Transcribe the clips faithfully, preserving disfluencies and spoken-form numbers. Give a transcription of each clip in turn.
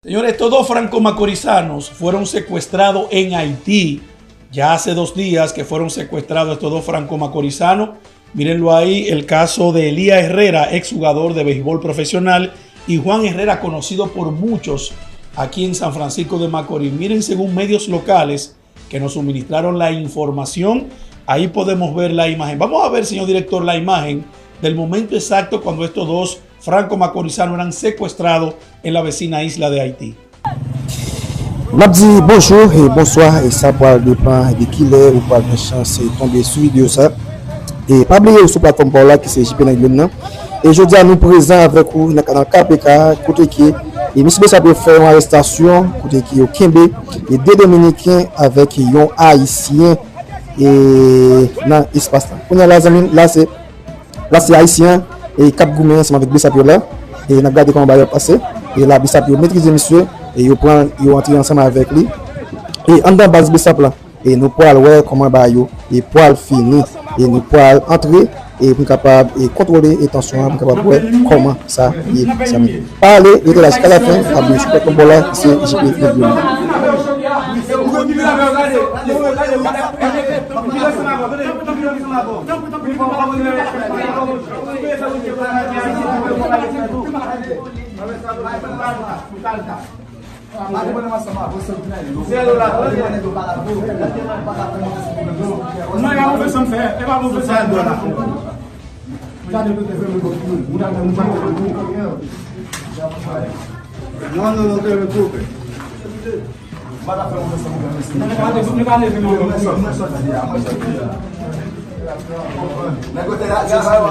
Señores, estos dos franco-macorizanos fueron secuestrados en Haití. Ya hace dos días que fueron secuestrados estos dos franco-macorizanos. Mírenlo ahí, el caso de Elías Herrera, exjugador de béisbol profesional, y Juan Herrera, conocido por muchos aquí en San Francisco de Macorís. Miren, según medios locales que nos suministraron la información, ahí podemos ver la imagen. Vamos a ver, señor director, la imagen del momento exacto cuando estos dos franco-macorizanos eran secuestrados en la vecina isla de Haití. N ap di bonjou e bonswa, e sa pral depann de kilè ou pral gen chans tonbe sou videyo sa. E pa bliye ou sou platfòm pa w la ki se J P Nèg Lyon nan. E jodi a nou prezan avèk ou nan kanal K P K, kote ke e mesye Besap yo fè yon arestasyon, kote ke yo kenbe e de Dominiken avèk yon Ayisyen e nan espas la. Kounye a la, zanmi m, la se la se Ayisyen e k ap goumen ansanm avèk Besap yo la. E n ap gade kòman bagay yo ap pase. E la Besap yo metrize misye e yo pran yo antre ansanm avèk li. E anndan baz Besap la e nou pral wè kòman bagay yo e pral fini. E nou pral antre e pou n kapab e kontwole e tansyon an, pou n kapab wè kòman sa ye, zanmi. Pa ale, rete la jiska lafen, abone sou platfòm pa w la ki se J P Nèg Lyon. Non, e pa move san m fè, e pa move san m fè. Non, non, non, te retoupe. Nèg yo te la, la, la, la,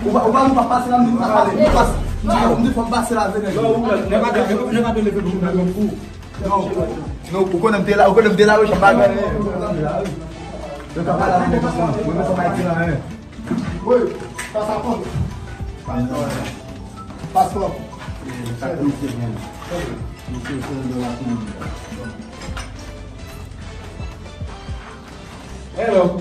ou pa, ou pa, nou pa pase la, nou pa pase, nou pase, nou di fò m pase la, vre, nèg. Non, ou konnen m te la, ou konnen m te la, wi, chan bagay. Yo ta pale avè m konsa, mwen menm fò m al di anyen. Wi, pasapò. Paspò. Hello.